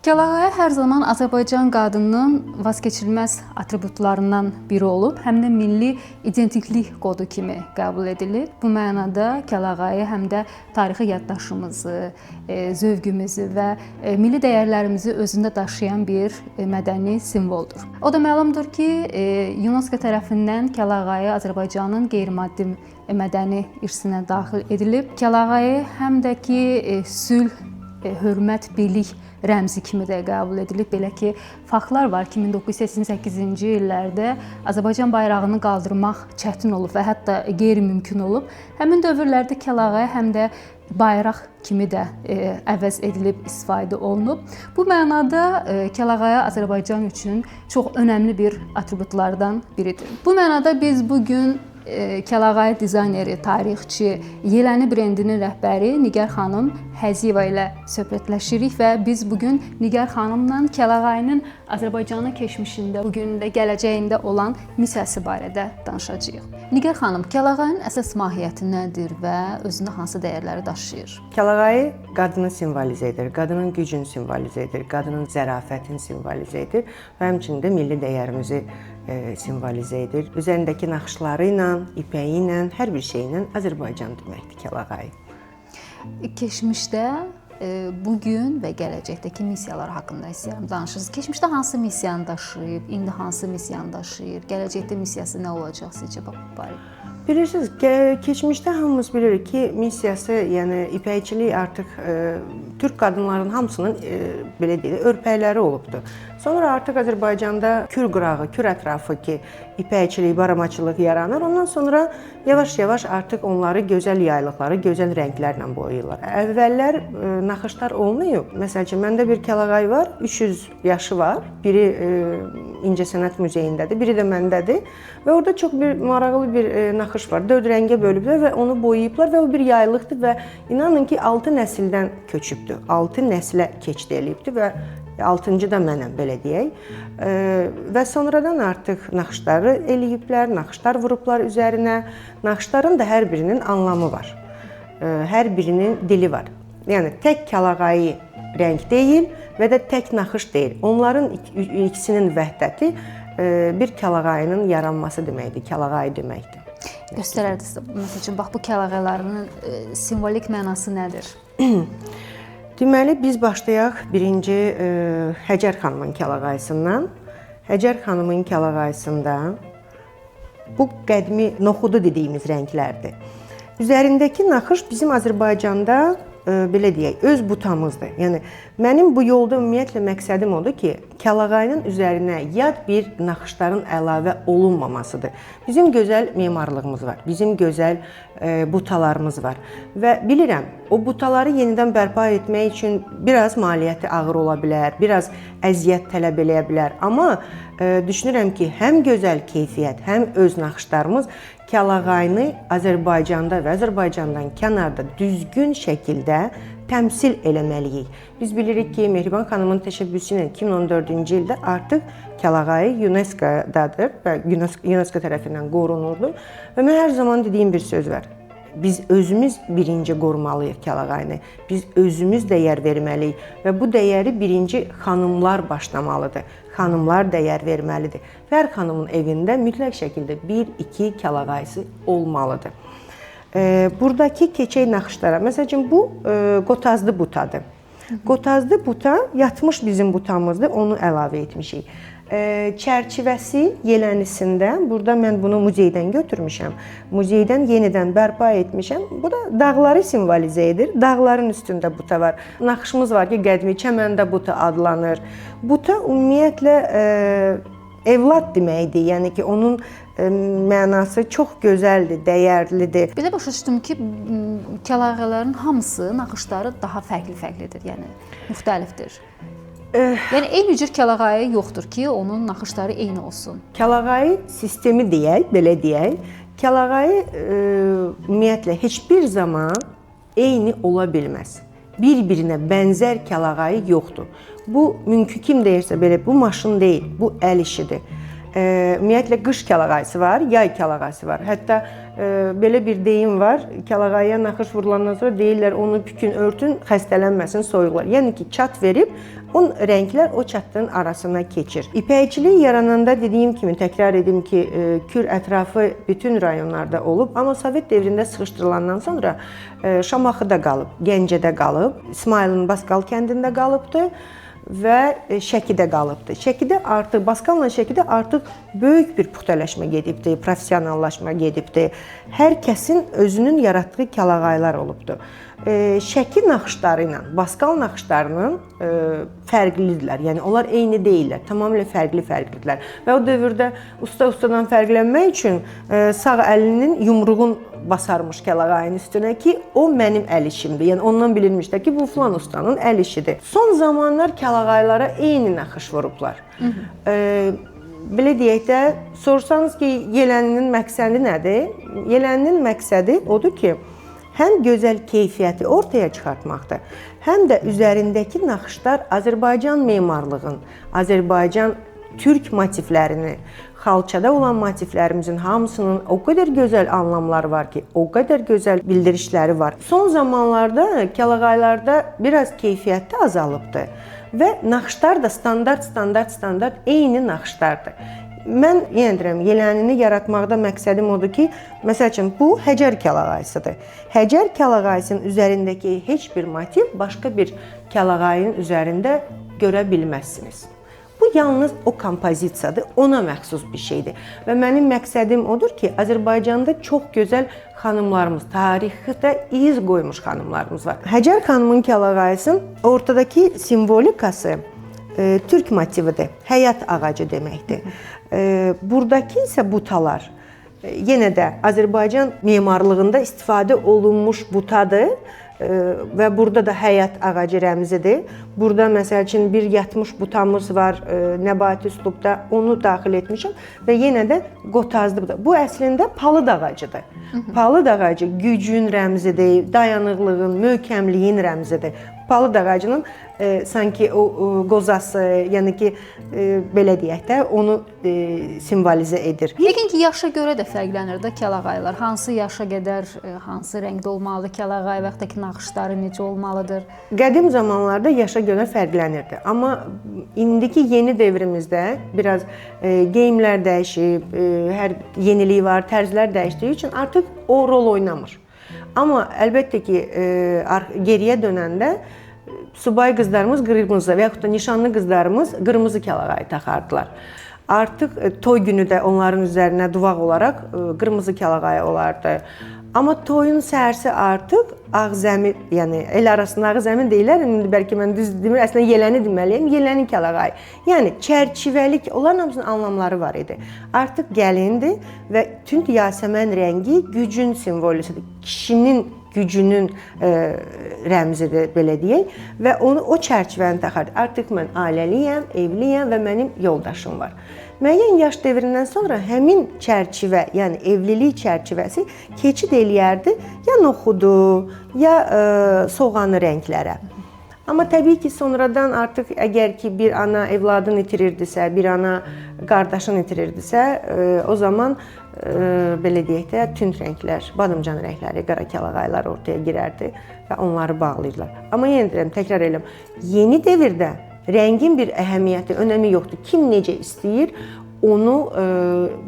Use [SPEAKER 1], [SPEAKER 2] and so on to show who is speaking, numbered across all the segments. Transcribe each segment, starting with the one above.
[SPEAKER 1] Kəlağayı hər zaman Azərbaycan qadınının vazkeçilməz atributlarından biri olub, həm də milli identiklik kodu kimi qəbul edilir. Bu mənada kəlağayı həm də tarixi yaddaşımızı, zövqümüzü və milli dəyərlərimizi özündə daşıyan bir mədəni simvoldur. O da məlumdur ki, UNESCO tərəfindən kəlağayı Azərbaycanın qeyri-maddi mədəni irsinə daxil edilib. Kəlağayı həm də ki, sülh, hörmət, birlik rəmzi kimi də qəbul edilib. Belə ki, faktlar var ki, 1988-ci illərdə Azərbaycan bayrağını qaldırmaq çətin olub və hətta qeyri-mümkün olub. Həmin dövrlərdə kəlağayı həm də bayraq kimi də əvəz edilib, istifadə olunub. Bu mənada kəlağayı Azərbaycan üçün çox önəmli bir atributlardan biridir. Bu mənada biz bu gün kəlağayı dizayneri, tarixçi, Yeləni brendinin rəhbəri Nigar xanım Həziyeva ilə söhbətləşirik və biz bu gün Nigar xanımla kəlağayının Azərbaycanın keçmişində, bu gün də gələcəyində olan missiyası barədə danışacağıq. Nigar xanım, kəlağayının əsas mahiyyəti nədir və özündə hansı dəyərləri daşıyır?
[SPEAKER 2] Kəlağayı qadını simvolizə edir, qadının gücünü simvolizə edir, qadının zərafətini simvolizə edir və həmçinin də milli dəyərimizi simvolizə edir. Üzərindəki naxışları ilə, ipəyi ilə, hər bir şeylə Azərbaycan deməkdir kəlağayı.
[SPEAKER 1] Keçmişdə, bu gün və gələcəkdəki missiyalar haqqında istəyirəm danışırsınız. Keçmişdə hansı missiyanı daşıyıb, indi hansı missiyanı daşıyır, gələcəkdə missiyası nə olacaq sizcə bu barədə?
[SPEAKER 2] Bilirsiniz, keçmişdə hamımız bilirik ki, missiyası, yəni ipəkçilik artıq türk qadınlarının hamısının belə deyək, örpəkləri olubdu. Sonra artıq Azərbaycanda Kür qırağı, Kür ətrafı ki, ipəkçilik, baramaçılıq yaranır. Ondan sonra yavaş-yavaş artıq onları gözəl yaylıqları, gözəl rənglərlə boyayırlar. Əvvəllər naxışlar olmayıb. Məsəl üçün, məndə bir kəlağay var, 300 yaşı var. Biri İncəsənət Muzeyindədir, biri də məndədir. Və orada çox bir maraqlı bir naxış var. 4 rəngə bölüblər və onu boyayıblar və o bir yaylıqdır və inanın ki, 6 nəsildən köçübdür. 6 nəslə keçid eləyibdir və 6-cı da mənəm, belə deyək. Və sonradan artıq naxışları eləyiblər, naxışlar vurublar üzərinə. Naxışların da hər birinin anlamı var. Hər birinin dili var. Yəni tək kəlağayı rəng deyil və də tək naxış deyil. Onların ikisinin vəhdəti bir kəlağayının yaranması deməkdir, kəlağayı deməkdir.
[SPEAKER 1] Göstərərdiniz. Məsəl üçün, bax bu kəlağalarının simvolik mənası nədir?
[SPEAKER 2] Deməli, biz başlayaq birinci Həcər xanımın kəlağayısından. Həcər xanımın kəlağayısında bu qədimi noxudu dediyimiz rənglərdir. Üzərindəki naxış bizim Azərbaycanda, belə deyək, öz butamızdır. Yəni, mənim bu yolda ümumiyyətlə məqsədim odur ki, kəlağayının üzərinə yad bir naxışların əlavə olunmamasıdır. Bizim gözəl memarlığımız var, bizim gözəl butalarımız var və bilirəm, o butaları yenidən bərpa etmək üçün biraz maliyyəti ağır ola bilər, biraz əziyyət tələb eləyə bilər. Amma düşünürəm ki, həm gözəl keyfiyyət, həm öz naxışlarımız kəlağayını Azərbaycanda və Azərbaycandan kənarda düzgün şəkildə təmsil eləməliyik. Biz bilirik ki, Mehriban xanımın təşəbbüsü ilə 2014-cü ildə artıq kəlağayı UNESCO-dadır və UNESCO tərəfindən qorunurdu. Və mən hər zaman dediyim bir söz var. Biz özümüz birinci qorumalıyıq kəlağayını. Biz özümüz dəyər verməliyik və bu dəyəri birinci xanımlar başlamalıdır. Xanımlar dəyər verməlidir. Hər xanımın evində mütləq şəkildə 1-2 kəlağayısı olmalıdır. Buradakı keçək naxışlara, məsəl üçün bu qotazlı butadır. Qotazlı buta yatmış bizim butamızdır, onu əlavə etmişik. Çərçivəsi yələnisində, burada mən bunu muzeydən götürmüşəm, muzeydən yenidən bərpa etmişəm. Bu da dağları simvolizə edir, dağların üstündə buta var. Naxışımız var ki, qədimi çəməndə buta adlanır. Buta ümumiyyətlə evlad deməkdir, yəni ki, onun mənası çox gözəldir, dəyərlidir.
[SPEAKER 1] Belə başa düşdüm ki, kəlağaların hamısı, naxışları daha fərqli-fərqlidir, yəni müxtəlifdir. Yəni eyni cür kəlağayı yoxdur ki, onun naxışları eyni olsun.
[SPEAKER 2] Kəlağayı sistemi deyək, belə deyək. Kəlağayı ümumiyyətlə heç bir zaman eyni ola bilməz. Bir-birinə bənzər kəlağayı yoxdur. Bu mümkün, kim deyirsə belə, bu maşın deyil, bu əl işidir. Ümumiyyətlə qış kəlağayısı var, yay kəlağayısı var. Hətta belə bir deyim var, kəlağaya naxış vurulandan sonra deyirlər onu pükün, örtün, xəstələnməsin soyuqlar. Yəni ki, çat verib o rənglər o çatının arasına keçir. İpəkçilik yarananda dediyim kimi, təkrar edim ki, Kür ətrafı bütün rayonlarda olub, amma Sovet dövründə sıxışdırılandan sonra Şamaxıda qalıb, Gəncədə qalıb, İsmayılın Basqal kəndində qalıbdı və Şəkidə qalıbdı. Şəkidə artıq, Basqalla Şəkidə artıq böyük bir puxtələşmə gedibdi, professionallaşma gedibdi. Hər kəsin özünün yaratdığı kəlağaylar olubdu. Şəki naxışları ilə Basqal naxışlarının fərqlidirlər. Yəni onlar eyni deyillər, tamamilə fərqli-fərqlidirlər. Və o dövrdə usta-ustadan fərqlənmək üçün sağ əlinin yumruğun basarmış kəlağayın üstünə ki, o mənim əl işimdir. Yəni ondan bilinmişdir ki, bu filan ustanın əl işidir. Son zamanlar kəlağaylara eyni naxış vurublar. Belə deyək də, sorsanız ki, yeləninin məqsədi nədir? Yeləninin məqsədi odur ki, həm gözəl keyfiyyəti ortaya çıxartmaqdır, həm də üzərindəki naxışlar Azərbaycan memarlığın, Azərbaycan türk motivlərini, xalçada olan motivlərimizin hamısının o qədər gözəl anlamları var ki, o qədər gözəl bildirişləri var. Son zamanlarda kəlağaylarda biraz keyfiyyəti azalıbdır və naxışlar da standart eyni naxışlardır. Mən yenə deyirəm, yelənini yaratmaqda məqsədim odur ki, məsəl üçün bu Həcər kəlağayısıdır. Həcər kəlağayısının üzərindəki heç bir motiv başqa bir kəlağayın üzərində görə bilməzsiniz. Bu yalnız o kompozisiyadır, ona məxsus bir şeydir. Və mənim məqsədim odur ki, Azərbaycanda çox gözəl xanımlarımız, tarixdə iz qoymuş xanımlarımız var. Həcər xanımın kəlağayısının ortadakı simvolikası türk motividir, həyat ağacı deməkdir. Buradakı isə butalar, yenə də Azərbaycan memarlığında istifadə olunmuş butadır və burada da həyat ağacı rəmzidir. Burada məsəl üçün bir yatmış butamız var nəbati üslubda, onu daxil etmişəm və yenə də qotazlı buta. Bu əslində palıd ağacıdır. Palıd ağacı gücün rəmzidir, dayanıqlığın, möhkəmliyin rəmzidir. Palıd ağacının sanki o qozası, yəni ki, belə deyək də, onu simvolizə edir.
[SPEAKER 1] Yəqin ki, yaşa görə də fərqlənir də kəlağaylar. Hansı yaşa qədər, hansı rəngdə olmalıdır kəlağay və yaxud da ki, naxışları necə olmalıdır?
[SPEAKER 2] Qədim zamanlarda yaşa görə fərqlənirdi. Amma indiki yeni devrimizdə biraz geyimlər dəyişib, hər yenilik var, tərzlər dəyişdiyi üçün artıq o rol oynamır. Amma əlbəttə ki, geriyə dönəndə subay qızlarımız qırmızı və yaxud da nişanlı qızlarımız qırmızı kəlağayı taxardılar. Artıq toy günü də onların üzərinə duvaq olaraq qırmızı kəlağayı olardı. Amma toyun səhərsi artıq ağzəmi, yəni el arasında ağzəmi deyirlər, indi bəlkə mən düz demir, əslində yeləni deməliyəm, yeləni kəlağayı. Yəni çərçivəlik, onların hamısının anlamları var idi. Artıq gəlindir və tünd yasəmən rəngi gücün simvolisidir, kişinin gücünün rəmzidir, belə deyək, və onu o çərçivəni taxardı. Artıq mən ailəliyəm, evliyəm və mənim yoldaşım var. Müəyyən yaş devrindən sonra həmin çərçivə, yəni evlilik çərçivəsi keçid eləyərdi ya noxudu, ya soğanı rənglərə. Amma təbii ki, sonradan artıq əgər ki bir ana evladını itirirdisə, bir ana qardaşını itirirdisə, o zaman belə deyək də tünd rənglər, badımcan rəngləri, qara kəlağaylar ortaya girərdi və onları bağlayırlar. Amma yenə deyirəm, təkrar eləyirəm, yeni devirdə rəngin bir əhəmiyyəti, önəmi yoxdur. Kim necə istəyir, onu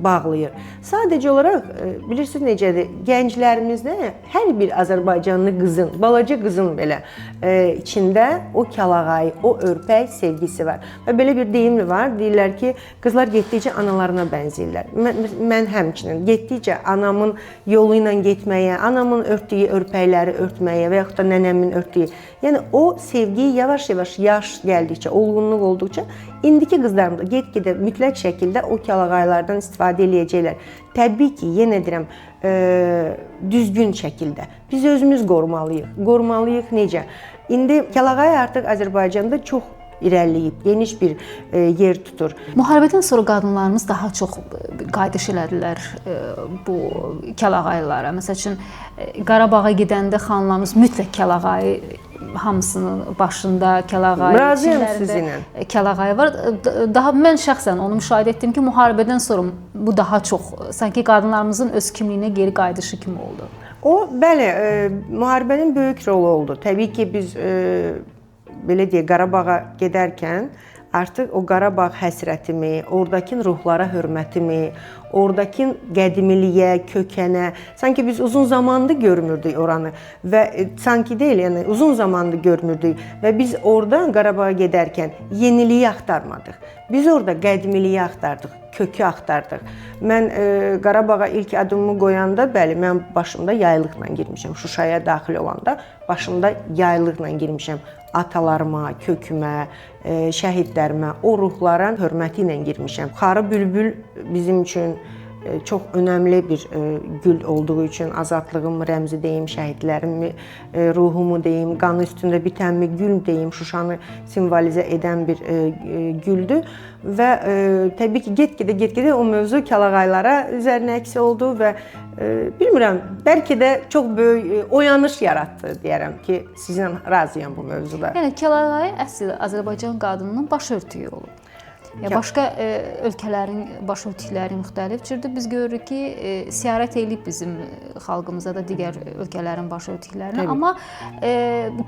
[SPEAKER 2] bağlayır. Sadəcə olaraq, bilirsiniz necədir, gənclərimizdə hər bir azərbaycanlı qızın, balaca qızın belə içində o kəlağayı, o örpək sevgisi var. Və belə bir deyim var, deyirlər ki, qızlar getdikcə analarına bənzəyirlər. Mən həmçinin getdikcə anamın yolu ilə getməyə, anamın örtdüyü örpəkləri örtməyə və yaxud da nənəmin örtdüyü. Yəni o sevgiyi yavaş-yavaş yaş gəldikcə, olğunluq olduqca indiki qızlarımız da get-gedə mütləq şəkildə o kəlağaylardan istifadə eləyəcəklər. Təbii ki, yenə deyirəm, düzgün şəkildə. Biz özümüz qorumalıyıq. Qorumalıyıq necə? İndi kəlağay artıq Azərbaycanda çox irəliləyib, geniş bir yer tutur.
[SPEAKER 1] Müharibədən sonra qadınlarımız daha çox qayıdış elədilər bu kəlağaylara. Məsəl üçün, Qarabağa gedəndə xanlarımız mütləq kəlağayı hamısının başında kəlağayı,
[SPEAKER 2] razıyam sizinlə.
[SPEAKER 1] Kəlağayı var. Daha mən şəxsən onu müşahidə etdim ki, müharibədən sonra bu daha çox sanki qadınlarımızın öz kimliyinə geri qayıdışı kimi oldu.
[SPEAKER 2] O, bəli, müharibənin böyük rolu oldu. Təbii ki, biz belə deyək, Qarabağa gedərkən artıq o Qarabağ həsrətimi, oradakı ruhlara hörmətimi, oradakı qədimiliyə, kökənə, sanki biz uzun zamandır görmürdük oranı və sanki deyil, yəni uzun zamandır görmürdük və biz oradan Qarabağa gedərkən yeniliyi axtarmadıq. Biz orada qədimiliyi axtardıq, kökü axtardıq. Mən Qarabağa ilk addımımı qoyanda, bəli, mən başımda yaylıqla girmişəm. Şuşaya daxil olanda başımda yaylıqla girmişəm. Atalarıma, kökümə, şəhidlərimə, o ruhlara hörməti ilə girmişəm. Xarı bülbül bizim üçün çox önəmli bir gül olduğu üçün azadlığım rəmzi deyim, şəhidlərimi, ruhumu deyim, qanı üstündə bitənmi gül deyim, Şuşanı simvolizə edən bir güldür. Və təbii ki, get-gedə o mövzu kəlağaylara üzərinə əks oldu və bilmirəm, bəlkə də çox böyük oyanış yaratdı deyərəm ki, sizinlə razıyam bu mövzuda.
[SPEAKER 1] Yəni kəlağayı əsl Azərbaycan qadınının başörtüyü olub. Ya başqa ölkələrin başörtükləri müxtəlif cürdür. Biz görürük ki, siyarət eləyib bizim xalqımıza da digər ölkələrin başörtüklərini, amma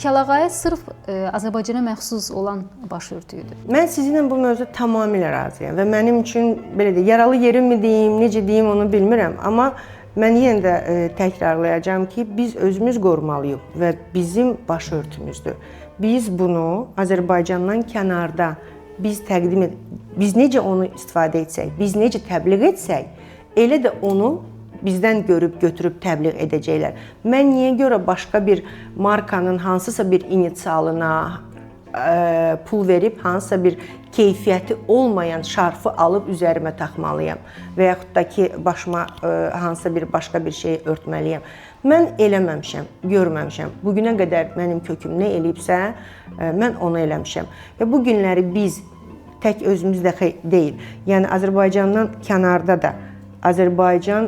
[SPEAKER 1] kəlağayı sırf Azərbaycana məxsus olan başörtüyüdür.
[SPEAKER 2] Mən sizinlə bu mövzuda tamamilə razıyam və mənim üçün belə deyək, yaralı yerimmi deyim, necə deyim onu bilmirəm, amma mən yenə də təkrarlayacağam ki, biz özümüz qorumalıyıq və bizim başörtümüzdür. Biz bunu Azərbaycandan kənarda biz təqdim biz necə onu istifadə etsək, biz necə təbliğ etsək, elə də onu bizdən görüb götürüb təbliğ edəcəklər. Mən niyə görə başqa bir markanın hansısa bir inisialına pul verib hansısa bir keyfiyyəti olmayan şarfı alıb üzərimə taxmalıyam və yaxud da ki, başıma hansısa bir başqa bir şey örtməliyəm. Mən eləməmişəm, görməmişəm. Bugünə qədər mənim köküm nə eləyibsə, mən onu eləmişəm. Və bu günləri biz tək özümüz də deyil, yəni Azərbaycandan kənarda da Azərbaycan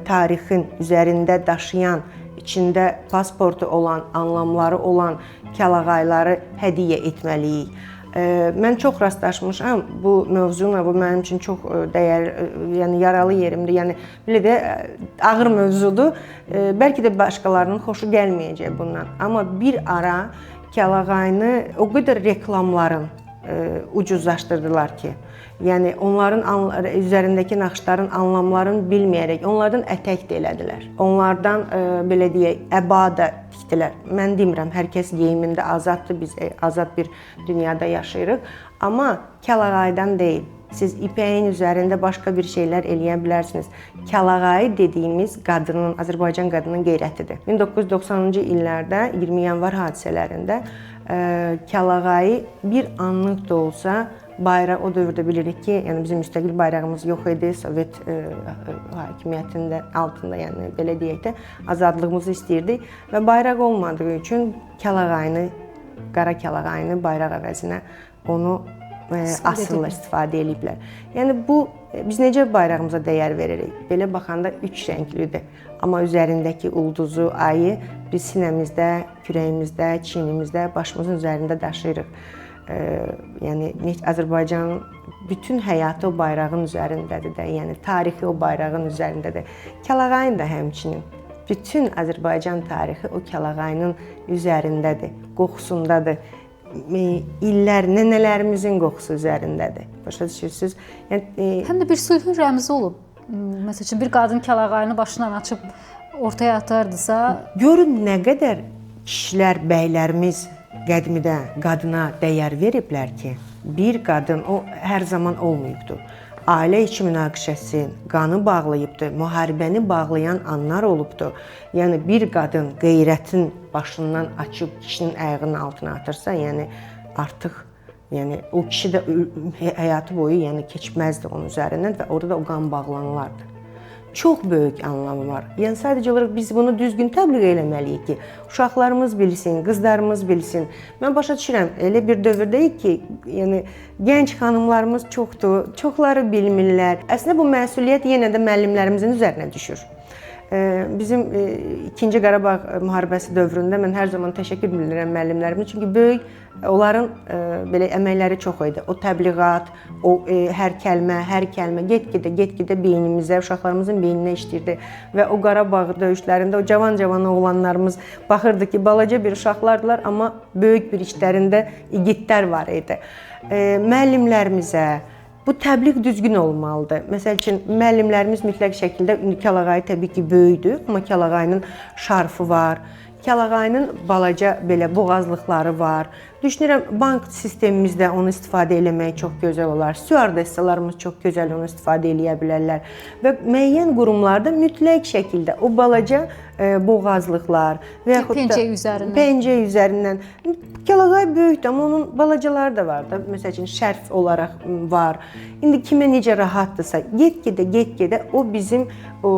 [SPEAKER 2] tarixin üzərində daşıyan, içində pasportu olan, anlamları olan kəlağayları hədiyyə etməliyik. Mən çox rastlaşmışam bu mövzuyla, bu mənim üçün çox dəyər, yəni yaralı yerimdir, yəni belə də ağır mövzudur. Bəlkə də başqalarının xoşu gəlməyəcək bundan. Amma bir ara kəlağayını o qədər reklamların ucuzlaşdırdılar ki, yəni onların üzərindəki naxışların anlamlarını bilməyərək onlardan ətək də elədilər. Onlardan belə deyək, əba da tikdilər. Mən demirəm, hər kəs geyimində azaddır, biz azad bir dünyada yaşayırıq. Amma kəlağaydan deyil. Siz ipəyin üzərində başqa bir şeylər eləyə bilərsiniz. Kəlağayı dediyimiz qadının, Azərbaycan qadının qeyrətidir. 1990-cı illərdə 20 yanvar hadisələrində kəlağayı bir anlıq da olsa bayraq, o dövrdə bilirik ki, yəni bizim müstəqil bayrağımız yox idi, Sovet hakimiyyətində altında, yəni belə deyək də azadlığımızı istəyirdik və bayraq olmadığı üçün kəlağayını, qara kəlağayını bayraq əvəzinə onu asırlar, istifadə eləyiblər. Yəni bu, biz necə bayrağımıza dəyər veririk? Belə baxanda üç rənglidir. Amma üzərindəki ulduzu, ayı biz sinəmizdə, kürəyimizdə, çiynimizdə, başımızın üzərində daşıyırıq. Yəni Azərbaycanın bütün həyatı o bayrağın üzərindədir də, yəni tarixi o bayrağın üzərindədir. Kəlağayın da həmçinin. Bütün Azərbaycan tarixi o kəlağayının üzərindədir, qoxusundadır. İllər, nənələrimizin qoxusu üzərindədir. Başa düşürsünüz? Yəni,
[SPEAKER 1] həm də bir sülhün rəmzi olub. Məsəl üçün, bir qadın kəlağayını başından açıb ortaya atardısa...
[SPEAKER 2] Görün nə qədər kişilər, bəylərimiz qədmidə qadına dəyər veriblər ki, bir qadın o hər zaman olmayıbdır. Ailə içi münaqişəsi qanı bağlayıbdır, müharibəni bağlayan anlar olubdur. Yəni bir qadın qeyrətin başından açıb kişinin ayağının altına atırsa, yəni artıq yəni o kişi də həyatı boyu yəni keçməzdi onun üzərindən və orada da o qan bağlanılardı. Çox böyük anlamı var. Yəni sadəcə olaraq biz bunu düzgün təbliğ eləməliyik ki, uşaqlarımız bilsin, qızlarımız bilsin. Mən başa düşürəm, elə bir dövrdəyik ki, yəni gənc xanımlarımız çoxdur, çoxları bilmirlər. Əslində bu məsuliyyət yenə də müəllimlərimizin üzərinə düşür. Bizim 2-ci Qarabağ müharibəsi dövründə mən hər zaman təşəkkür bildirirəm müəllimlərimə, çünki böyük onların belə əməkləri çox idi. O təbliğat, o hər kəlmə get-gedə beynimizə, uşaqlarımızın beyninə işləyirdi və o Qarabağ döyüşlərində o cavan-cavan oğlanlarımız baxırdı ki, balaca bir uşaqlardılar, amma böyük bir içlərində igidlər var idi. Müəllimlərimizə bu təbliğ düzgün olmalıdır. Məsəl üçün, müəllimlərimiz mütləq şəkildə, indi kəlağayı təbii ki, böyükdür, amma kəlağayının şarfı var, kəlağayının balaca belə boğazlıqları var. Düşünürəm, bank sistemimizdə onu istifadə eləmək çox gözəl olar. Stüardessalarımız çox gözəl onu istifadə eləyə bilərlər. Və müəyyən qurumlarda mütləq şəkildə o balaca boğazlıqlar və yaxud da pencək üzərindən. Kəlağay böyükdür, amma onun balacaları da var da. Məsəl üçün, şərf olaraq var. İndi kimə necə rahatdırsa, get-gedə o bizim o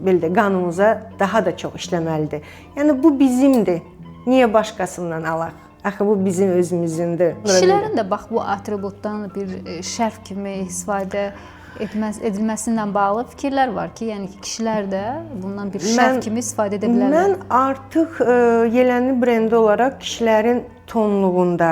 [SPEAKER 2] belə də qanımıza daha da çox işləməlidir. Yəni bu bizimdir. Niyə başqasından alaq? Axı bu bizim özümüzündür.
[SPEAKER 1] Kişilərin də bax bu atributdan bir şərf kimi istifadə edilməsi ilə bağlı fikirlər var ki, yəni ki, kişilər də bundan bir şərf kimi istifadə edə bilərlər.
[SPEAKER 2] Mən artıq Yelənli brendi olaraq kişilərin tonluğunda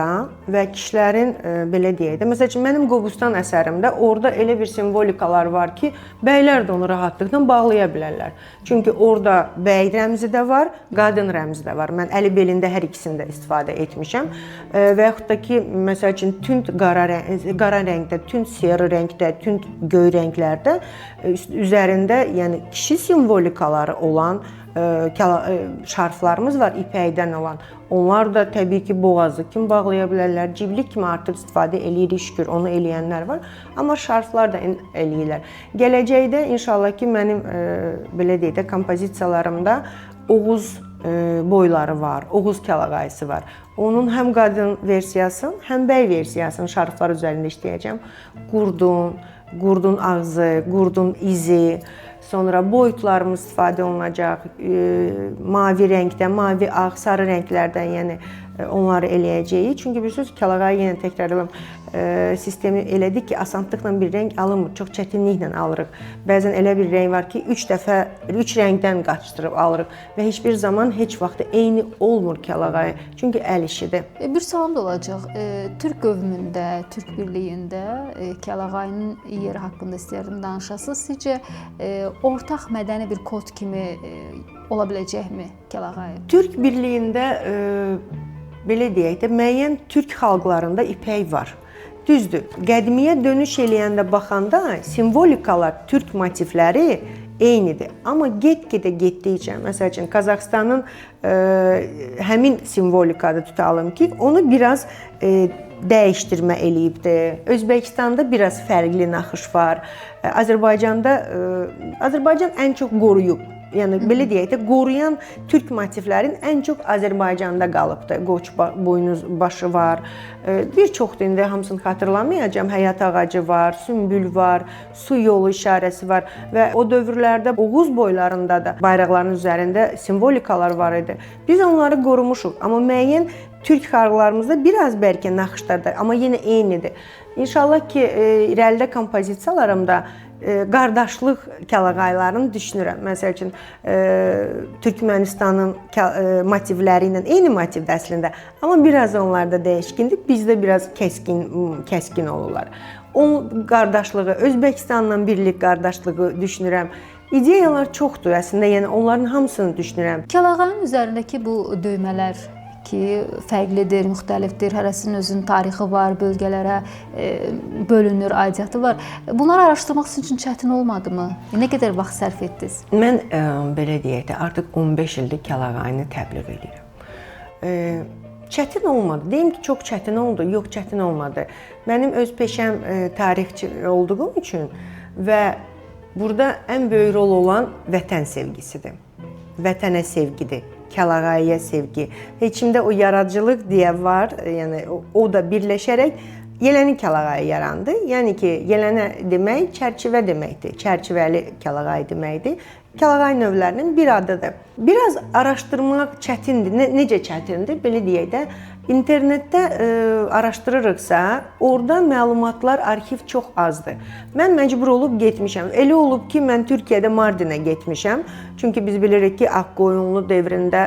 [SPEAKER 2] və kişilərin belə deyək də, məsəl üçün mənim Qobustan əsərimdə orada elə bir simvolikalar var ki, bəylər də onu rahatlıqla bağlaya bilərlər. Çünki orada bəy rəmzi də var, qadın rəmzi də var. Mən əli belində hər ikisini də istifadə etmişəm. Və yaxud da ki, məsəl üçün tünd qara rəngdə, tünd sarı rəngdə, tünd göy rənglərdə üzərində, yəni kişi simvolikaları olan şarflarımız var, ipəkdən olan. Onlar da təbii ki, boğazı kim bağlaya bilərlər, ciblik kimi artıq istifadə eləyirik, şükür, onu eləyənlər var. Amma şarflar da eləyirlər. Gələcəkdə inşallah ki, mənim belə deyək də kompozisiyalarımda Oğuz boyları var, Oğuz kəlağayısı var. Onun həm qadın versiyasını, həm bəy versiyasını şarflar üzərində işləyəcəm. Qurdun ağzı, qurdun izi, sonra boyutlarımız istifadə olunacaq, mavi rəngdə, mavi, ağ, sarı rənglərdən, yəni onları eləyəcəyik. Çünki bilirsiniz, kəlağayı yenə təkrar edirəm, sistemi elədik ki, asanlıqla bir rəng alınmır, çox çətinliklə alırıq. Bəzən elə bir rəng var ki, 3 rəngdən qaçdırıb alırıq və heç bir zaman, heç vaxt eyni olmur kəlağayı, çünki əl işidir.
[SPEAKER 1] Bir sualım da olacaq. Türk qövmündə, Türk birliyində kəlağayının yeri haqqında istəyərdim danışasınız. Sizcə ortaq mədəni bir kod kimi ola biləcəkmi kəlağayı?
[SPEAKER 2] Türk birliyində belə deyək də, müəyyən türk xalqlarında ipək var. Düzdür, qədimiyə dönüş eləyəndə baxanda simvolikalar, türk motivləri eynidir. Amma get-gedə getdikcə, məsəl üçün, Qazaxıstanın həmin simvolikada tutalım ki, onu biraz dəyişdirmə eləyibdir. Özbəkistanda biraz fərqli naxış var. Azərbaycanda, Azərbaycan ən çox qoruyub. Yəni belə deyək də, qoruyan türk motivlərin ən çox Azərbaycanda qalıbdır. Qoç boynuz başı var. Bir çoxdur, indi hamısını xatırlamayacağam. Həyat ağacı var, sümbül var, su yolu işarəsi var və o dövrlərdə Oğuz boylarında da bayraqların üzərində simvolikalar var idi. Biz onları qorumuşuq, amma müəyyən türk xalqlarımızda biraz bəlkə naxışlarda, amma yenə eynidir. İnşallah ki, irəlidə kompozisiyalarımda qardaşlıq kəlağaylarını düşünürəm. Məsəl üçün, Türkmənistanın motivləri ilə eyni motivdir əslində, amma biraz onlarda dəyişkindir, bizdə biraz kəskin olurlar. Onun qardaşlığı, Özbəkistanla birlik qardaşlığı düşünürəm. İdeyalar çoxdur əslində, yəni onların hamısını düşünürəm.
[SPEAKER 1] Kəlağayın üzərindəki bu döymələr ki, fərqlidir, müxtəlifdir, hərəsinin özünün tarixi var, bölgələrə bölünür, aidiyyatı var. Bunları araşdırmaq sizin üçün çətin olmadı mı? Nə qədər vaxt sərf etdiniz?
[SPEAKER 2] Mən belə deyək də, artıq 15 ildir kəlağayını təbliğ edirəm. Çətin olmadı. Deyim ki, çox çətin oldu. Yox, çətin olmadı. Mənim öz peşəm tarixçi olduğum üçün və burada ən böyük rol olan vətən sevgisidir. Vətənə sevgidir. Kəlağayıya sevgi. Və içimdə o yaradıcılıq deyə var, yəni o da birləşərək Yeləni kəlağayı yarandı. Yəni ki, yelənə demək çərçivə deməkdir, çərçivəli kəlağayı deməkdir. Kəlağay növlərinin bir adıdır. Biraz araşdırmaq çətindir. Necə çətindir? Belə deyək də, internetdə araşdırırıqsa, orada məlumatlar, arxiv çox azdır. Mən məcbur olub getmişəm. Elə olub ki, mən Türkiyədə Mardinə getmişəm. Çünki biz bilirik ki, Ağqoyunlu dövründə,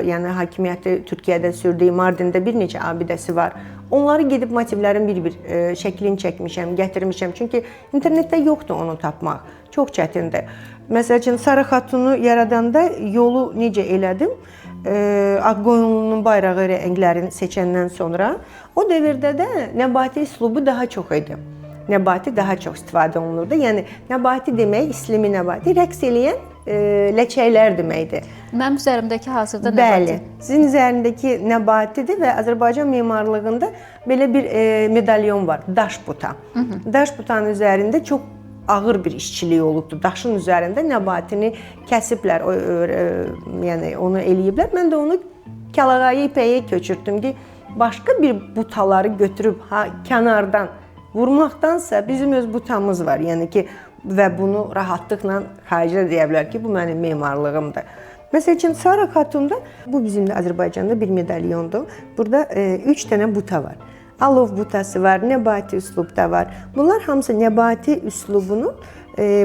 [SPEAKER 2] yəni hakimiyyəti Türkiyədə sürdüyü Mardində bir neçə abidəsi var. Onları gedib motivlərin bir-bir şəklini çəkmişəm, gətirmişəm. Çünki internetdə yoxdur onu tapmaq. Çox çətindir. Məsəl üçün, Sara Xatunu yaradanda yolu necə elədim? Ağqoyunlunun bayrağı rənglərini seçəndən sonra o dövrdə də nəbati üslubu daha çox idi. Nəbati daha çox istifadə olunurdu. Yəni nəbati demək, islimi nəbati, rəqs eləyən ləçəklər deməkdir.
[SPEAKER 1] Mənim üzərimdəki hazırda nəbati.
[SPEAKER 2] Bəli, sizin üzərindəki nəbatidir və Azərbaycan memarlığında belə bir medalyon var, daş buta. Daş butanın üzərində çox ağır bir işçilik olubdur. Daşın üzərində nəbatini kəsiblər, yəni onu eləyiblər. Mən də onu kəlağayı ipəyə köçürtdüm ki, başqa bir butaları götürüb kənardan vurmaqdansa bizim öz butamız var. Yəni ki, və bunu rahatlıqla xaricdə deyə bilər ki, bu mənim memarlığımdır. Məsəl üçün, Sara Xatunda, bu bizim də Azərbaycanda bir medalyondur. Burada 3 dənə buta var. Alov butası var, nəbati üslubda var. Bunlar hamısı nəbati üslubunun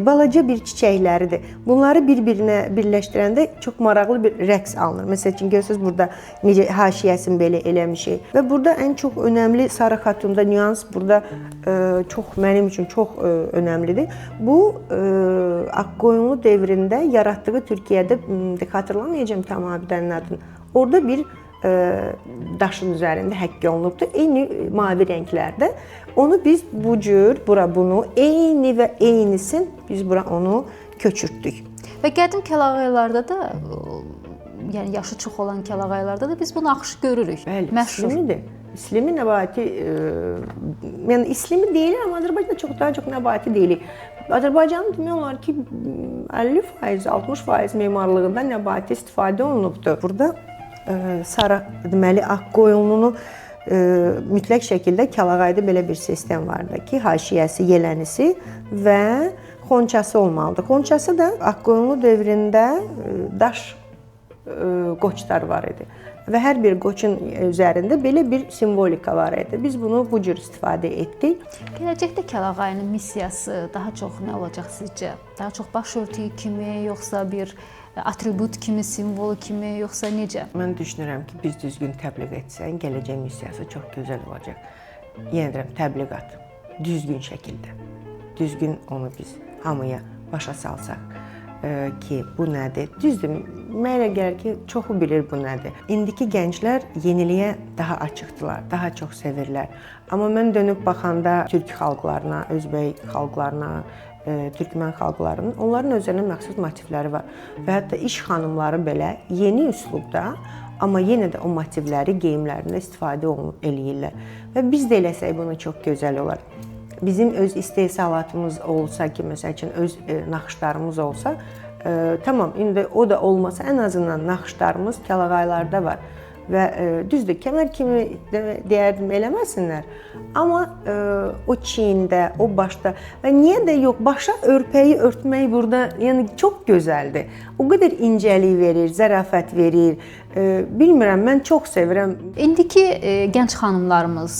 [SPEAKER 2] balaca bir çiçəkləridir. Bunları bir-birinə birləşdirəndə çox maraqlı bir rəqs alınır. Məsəl üçün, görürsünüz burada necə haşiyəsini belə eləmişik. Və burada ən çox önəmli Sara Xatunda nüans burada çox mənim üçün çox önəmlidir. Bu Ağqoyunlu dövründə yaratdığı Türkiyədə, xatırlamayacağam tam abidənin adını, orada bir daşın üzərində həkk olunubdur. Eyni mavi rənglərdə. Onu biz bu cür, bura bunu, eyni və eynisin biz bura onu köçürtdük.
[SPEAKER 1] Və qədim kəlağaylarda da, yəni yaşı çox olan kəlağaylarda da biz bu naxışı görürük.
[SPEAKER 2] Bəli,
[SPEAKER 1] məşhur.
[SPEAKER 2] İslimidir. İslimi nəbati, yəni islimi deyilir, amma Azərbaycanda çox daha çox nəbati deyilir. Azərbaycanın demək olar ki, 50%, 60% memarlığında nəbati istifadə olunubdur. Burada Sara, deməli, Ağqoyunlunu mütləq şəkildə kəlağayda belə bir sistem vardı ki, haşiyəsi, yelənisi və xonçası olmalıdır. Xonçası da Ağqoyunlu dövründə daş qoçlar var idi və hər bir qoçun üzərində belə bir simvolika var idi. Biz bunu bu cür istifadə etdik.
[SPEAKER 1] Gələcəkdə kəlağayının missiyası daha çox nə olacaq sizcə? Daha çox başörtüyü kimi, yoxsa bir atribut kimi, simvol kimi, yoxsa necə?
[SPEAKER 2] Mən düşünürəm ki, biz düzgün təbliğ etsək, gələcək missiyası çox gözəl olacaq. Yenə deyirəm, təbliğat düzgün şəkildə, düzgün onu biz hamıya başa salsaq ki, bu nədir? Düzdür, mənə elə gəlir ki, çoxu bilir bu nədir. İndiki gənclər yeniliyə daha açıqdılar, daha çox sevirlər. Amma mən dönüb baxanda türk xalqlarına, özbək xalqlarına, türkmən xalqlarının, onların özlərinə məxsus motivləri var. Və hətta iş xanımları belə yeni üslubda, amma yenə də o motivləri geyimlərində istifadə eləyirlər. Və biz də eləsək bunu çox gözəl olar. Bizim öz istehsalatımız olsa ki, məsəl üçün öz naxışlarımız olsa, tamam, indi o da olmasa ən azından naxışlarımız kəlağaylarda var. Və düzdür, kəmər kimi deyərdim eləməsinlər, amma o çiyində, o başda və niyə də yox, başa örpəyi örtmək burada yəni çox gözəldir. O qədər incəlik verir, zərafət verir. Bilmirəm, mən çox sevirəm.
[SPEAKER 1] İndiki gənc xanımlarımız,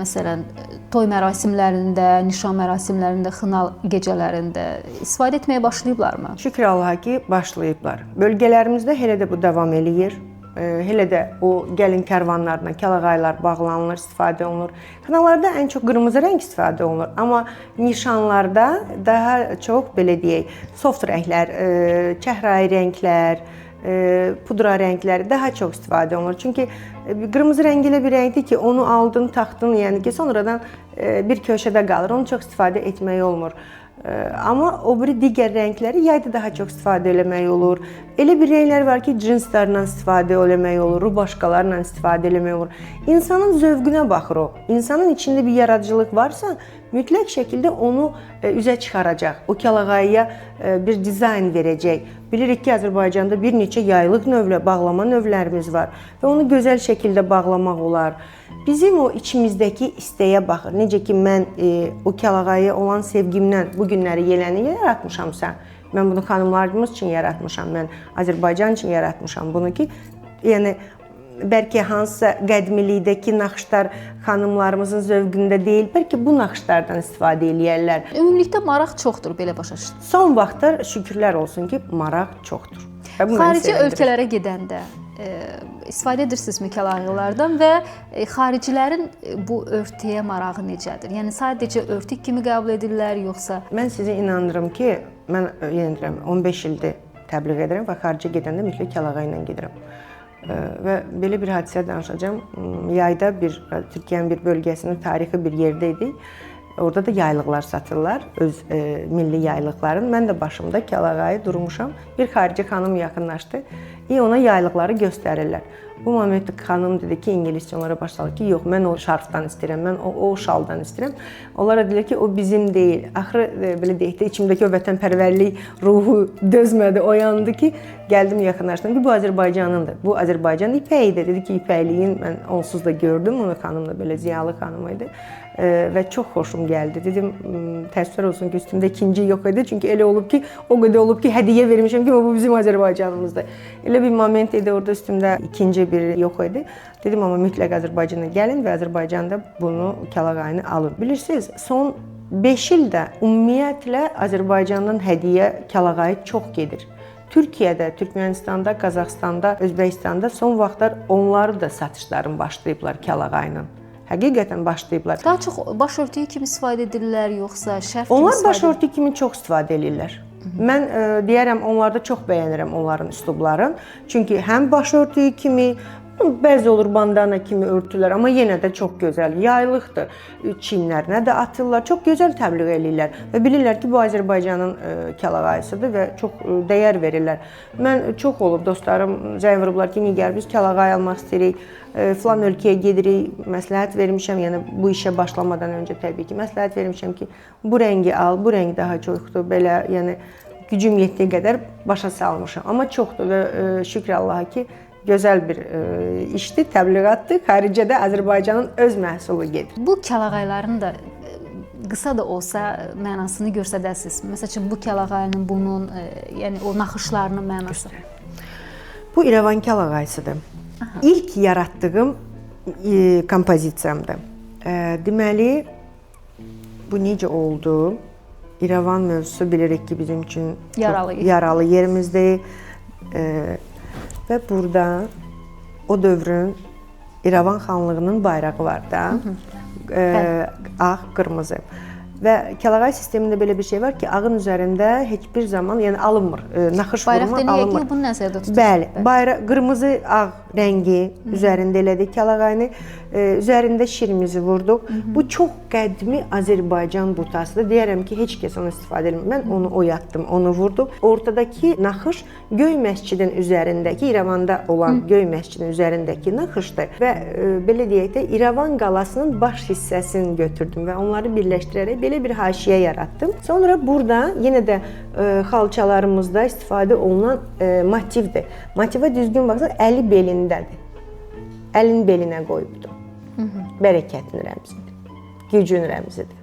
[SPEAKER 1] məsələn, toy mərasimlərində, nişan mərasimlərində, xına gecələrində istifadə etməyə başlayıblarmı?
[SPEAKER 2] Şükür Allaha ki, başlayıblar. Bölgələrimizdə hələ də bu davam eləyir. Hələ də o gəlin kərvanlarına kəlağaylar bağlanılır, istifadə olunur. Xınalarda ən çox qırmızı rəng istifadə olunur, amma nişanlarda daha çox belə deyək, soft rənglər, çəhrayı rənglər, pudra rəngləri daha çox istifadə olunur. Çünki qırmızı rəng elə bir rəngdir ki, onu aldın, taxtın, yəni ki, sonradan bir köşədə qalır, onu çox istifadə etmək olmur. Amma o biri digər rəngləri yayda daha çox istifadə eləmək olur. Elə bir rənglər var ki, cinslərlə istifadə eləmək olur, rubaşkalarla istifadə eləmək olur. İnsanın zövqünə baxır o. İnsanın içində bir yaradıcılıq varsa, mütləq şəkildə onu üzə çıxaracaq. O kəlağaya bir dizayn verəcək. Bilirik ki, Azərbaycanda bir neçə yaylıq növlə, bağlama növlərimiz var və onu gözəl şəkildə bağlamaq olar. Bizim o içimizdəki istəyə baxır. Necə ki, mən o kəlağaya olan sevgimdən bu günləri yeləni yaratmışamsa, Mən bunu xanımlarımız üçün yaratmışam, mən Azərbaycan üçün yaratmışam bunu ki, yəni bəlkə hansısa qədimilikdəki naxışlar xanımlarımızın zövqündə deyil, bəlkə bu naxışlardan istifadə eləyərlər.
[SPEAKER 1] Ümumilikdə maraq çoxdur, belə başa düşdüm.
[SPEAKER 2] Son vaxtlar şükürlər olsun ki, maraq çoxdur.
[SPEAKER 1] Xarici ölkələrə gedəndə istifadə edirsinizmi kəlağılardan və xaricilərin bu örtüyə marağı necədir? Yəni sadəcə örtük kimi qəbul edirlər yoxsa?
[SPEAKER 2] Mən sizi inandırım ki, mən yenə deyirəm, 15 ildir təbliğ edirəm və xaricə gedəndə mütləq kəlağay ilə gedirəm. Və belə bir hadisə danışacağam. Yayda bir Türkiyənin bir bölgəsinin tarixi bir yerdə idik. Orada da yaylıqlar satırlar, öz milli yaylıqların. Mən də başımda kəlağayı durmuşam. Bir xarici xanım yaxınlaşdı. Ona yaylıqları göstərirlər. Bu moment xanım dedi ki, ingiliscə onlara baş saldı ki, yox, mən o şarfdan istəyirəm, mən o şaldan istəyirəm. Onlara dedilər ki, o bizim deyil. Axırı belə deyək də, içimdəki o vətənpərvərlik ruhu dözmədi, oyandı ki, gəldim yaxınlaşdım ki, bu Azərbaycanındır. Bu Azərbaycan ipəyidir. Dedi ki, ipəkliyin mən onsuz da gördüm, onu xanım da belə ziyalı xanım idi. Və çox xoşum gəldi. Dedim, təəssüflər olsun ki, üstümdə ikinci yox idi. Çünki elə olub ki, o qədər olub ki, hədiyyə vermişəm ki, bu bizim Azərbaycanımızdır. Elə bir moment idi, orada üstümdə ikinci bir yox idi. Dedim, amma mütləq Azərbaycana gəlin və Azərbaycanda bunu, kəlağayını alın. Bilirsiniz, son 5 ildə ümumiyyətlə Azərbaycandan hədiyyə kəlağayı çox gedir. Türkiyədə, Türkmenistanda, Qazaxstanda, Özbəkistanda son vaxtlar onları da satışların başlayıblar kəlağayla. Həqiqətən başlayıblar.
[SPEAKER 1] Daha çox başörtüyü kimi istifadə edirlər, yoxsa şərf kimi?
[SPEAKER 2] Onlar başörtüyü kimi çox istifadə edirlər. Mən deyərəm, onlarda çox bəyənirəm onların üslublarını. Çünki həm başörtüyü kimi, bəzi olur bandana kimi örtülər, amma yenə də çox gözəl yaylıqdır. Çiyinlərinə də atırlar, çox gözəl təbliğ eləyirlər və bilirlər ki, bu Azərbaycanın kəlağayısıdır və çox dəyər verirlər. Mən çox olub dostlarım zəng vurublar ki, Nigar, biz kəlağay almaq istəyirik, filan ölkəyə gedirik, məsləhət vermişəm, yəni bu işə başlamadan öncə təbii ki, məsləhət vermişəm ki, bu rəngi al, bu rəng daha çoxdur, belə, yəni gücüm yetdiyi qədər başa salmışam. Amma çoxdur və şükür Allaha ki, gözəl bir işdir, təbliğatdır. Xaricədə Azərbaycanın öz məhsulu gedir.
[SPEAKER 1] Bu kəlağayların da qısa da olsa mənasını göstərəsiniz. Məsəl üçün, bu kəlağayının, bunun, yəni o naxışlarının mənası.
[SPEAKER 2] Bu İrəvan kəlağayısıdır. İlk yaratdığım kompozisiyamdır. Deməli, bu necə oldu? İrəvan mövzusu bilirik ki, bizim üçün yaralı yerimizdir. Və burada o dövrün İrəvan xanlığının bayrağı var da, ağ, qırmızı. Və kəlağay sistemində belə bir şey var ki, ağın üzərində heç bir zaman, yəni alınmır, naxış vurma alınmır.
[SPEAKER 1] Bayraq demək ki, bunu nəzərdə tutur.
[SPEAKER 2] Bəli, bayraq, qırmızı ağ rəngi üzərində elədik kəlağayını, üzərində şirimizi vurduq. Bu çox qədimi Azərbaycan butasıdır. Deyərəm ki, heç kəs onu istifadə etmir. Mən onu oyatdım, onu vurdum. Ortadakı naxış Göy məscidin üzərindəki, İrəvanda olan Göy məscidin üzərindəki naxışdır. Və belə deyək də, İrəvan qalasının baş hissəsini götürdüm və onları birləşdirərək belə bir haşiyə yaratdım. Sonra burada yenə də xalçalarımızda istifadə olunan motivdir. Motivə düzgün baxsan, əli belindədir. Əlin belinə qoyubdur. Bərəkətin rəmzidir, gücün rəmzidir.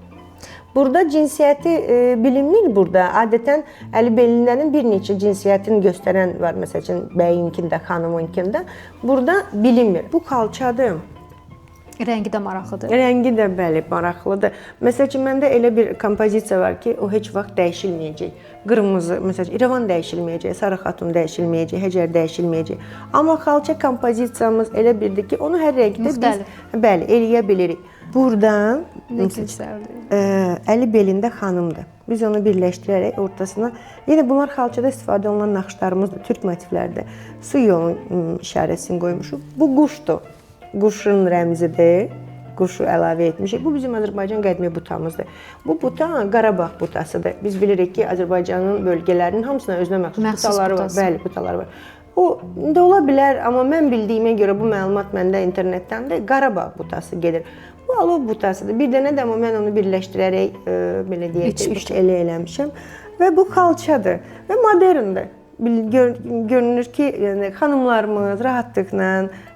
[SPEAKER 2] Burada cinsiyyəti bilinmir burada. Adətən əli belindənin bir neçə cinsiyyətini göstərən var. Məsəl üçün, bəyinkində, xanımınkində. Burada bilinmir. Bu xalçadır.
[SPEAKER 1] Rəngi də maraqlıdır.
[SPEAKER 2] Rəngi də bəli, maraqlıdır. Məsəl üçün, məndə elə bir kompozisiya var ki, o heç vaxt dəyişilməyəcək. Qırmızı, məsəl üçün, İrəvan dəyişilməyəcək, Sara Xatun dəyişilməyəcək, Həcər dəyişilməyəcək. Amma xalça kompozisiyamız elə birdir ki, onu hər rəngdə biz bəli, eləyə bilirik. Buradan əli belində xanımdır. Biz onu birləşdirərək ortasına, yenə bunlar xalçada istifadə olunan naxışlarımızdır, türk motivlərdir. Su yolunun işarəsini qoymuşuq. Bu quşdur. Quşun rəmzidir. Quşu əlavə etmişik. Bu bizim Azərbaycan qədimi butamızdır. Bu buta Qarabağ butasıdır. Biz bilirik ki, Azərbaycanın bölgələrinin hamısına özünə məxsus butaları var. Bəli, butaları var. O da ola bilər, amma mən bildiyimə görə bu məlumat məndə internetdəndir. Qarabağ butası gedir. Bu alov butasıdır. Bir dənə də amma mən onu birləşdirərək belə deyək də, üç elə eləmişəm. Və bu xalçadır və moderndir. Görünür ki, yəni xanımlarımız rahatlıqla,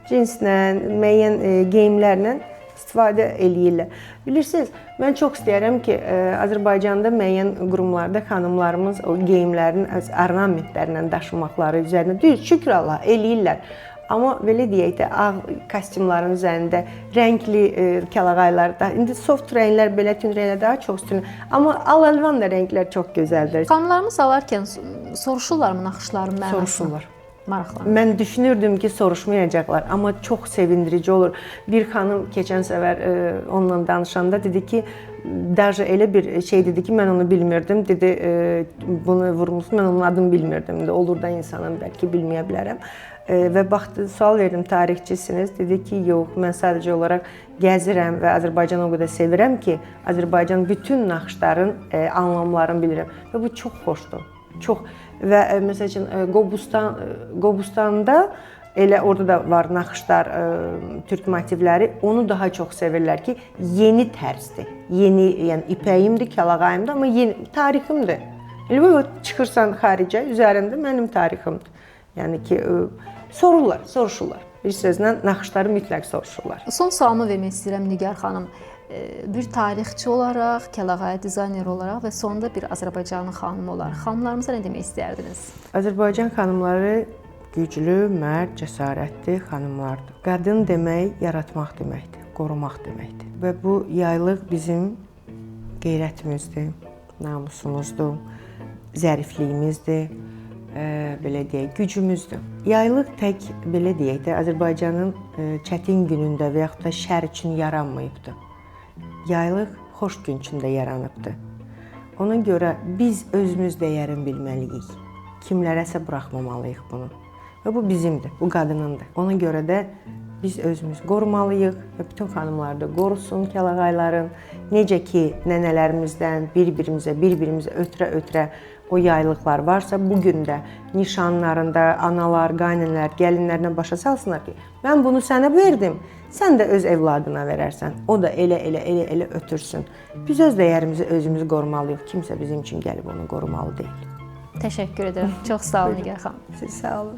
[SPEAKER 2] cinslə, müəyyən geyimlərlə istifadə eləyirlər. Bilirsiniz, mən çox istəyirəm ki, Azərbaycanda müəyyən qurumlarda xanımlarımız o geyimlərin öz ornamentlərlə daşımaqları üzərində, düz, şükür Allah, eləyirlər. Amma belə deyək də, ağ kostyumların üzərində rəngli kəlağaylar da, indi soft rənglər, belə tünd rənglər daha çox üstün. Amma al-əlvan da rənglər çox gözəldir.
[SPEAKER 1] Xanımlarımız alarkən soruşurlarmı naxışların mənasını?
[SPEAKER 2] Soruşurlar.
[SPEAKER 1] Maraqlanır.
[SPEAKER 2] Mən düşünürdüm ki, soruşmayacaqlar, amma çox sevindirici olur. Bir xanım keçən səfər onunla danışanda dedi ki, daje elə bir şey dedi ki, mən onu bilmirdim. Dedi, bunu vurmuşsun, mən onun adını bilmirdim. Dedi, olur da insanın, bəlkə bilməyə bilərəm. Və baxdı, sual verdim, tarixçisiniz. Dedi ki, yox, mən sadəcə olaraq gəzirəm və Azərbaycanı o qədər sevirəm ki, Azərbaycan bütün naxışların anlamlarını bilirəm. Və bu çox xoşdur. Çox. Və məsəl üçün Qobustanda elə orada da var naxışlar, türk motivləri. Onu daha çox sevirlər ki, yeni tərzdir. Yeni, yəni ipəyimdir, kəlağayımdır, amma yeni tariximdir. Elə bu çıxırsan xaricə, üzərində mənim tariximdir. Yəni ki, sorurlar, soruşurlar. Bir sözlə naxışları mütləq soruşurlar.
[SPEAKER 1] Son sualımı vermək istəyirəm Nigar xanım. Bir tarixçi olaraq, kəlağayı dizayner olaraq və sonda bir Azərbaycanlı xanım olaraq xanımlarımıza nə demək istəyərdiniz?
[SPEAKER 2] Azərbaycan xanımları güclü, mərd, cəsarətli xanımlardır. Qadın demək yaratmaq deməkdir, qorumaq deməkdir. Və bu yaylıq bizim qeyrətimizdir, namusumuzdur, zərifliyimizdir, belə deyək, gücümüzdür. Yaylıq tək, belə deyək də, Azərbaycanın çətin günündə və yaxud da şər üçün yaranmayıbdır. Yaylıq xoş gün üçün də yaranıbdır. Ona görə biz özümüz dəyərini bilməliyik. Kimlərəsə buraxmamalıyıq bunu. Və bu bizimdir, bu qadınındır. Ona görə də biz özümüz qorumalıyıq və bütün xanımlar da qorusun kəlağayların. Necə ki, nənələrimizdən bir-birimizə ötürə-ötürə o yaylıqlar varsa, bugün də nişanlarında analar, qaynənələr, gəlinlərinə başa salsınlar ki, mən bunu sənə verdim, sən də öz evladına verərsən. O da elə ötürsün. Biz öz dəyərimizi özümüz qorumalıyıq. Kimsə bizim üçün gəlib onu qorumalı deyil.
[SPEAKER 1] Təşəkkür edirəm. Çox sağ olun Nigar xanım.
[SPEAKER 2] Siz sağ olun.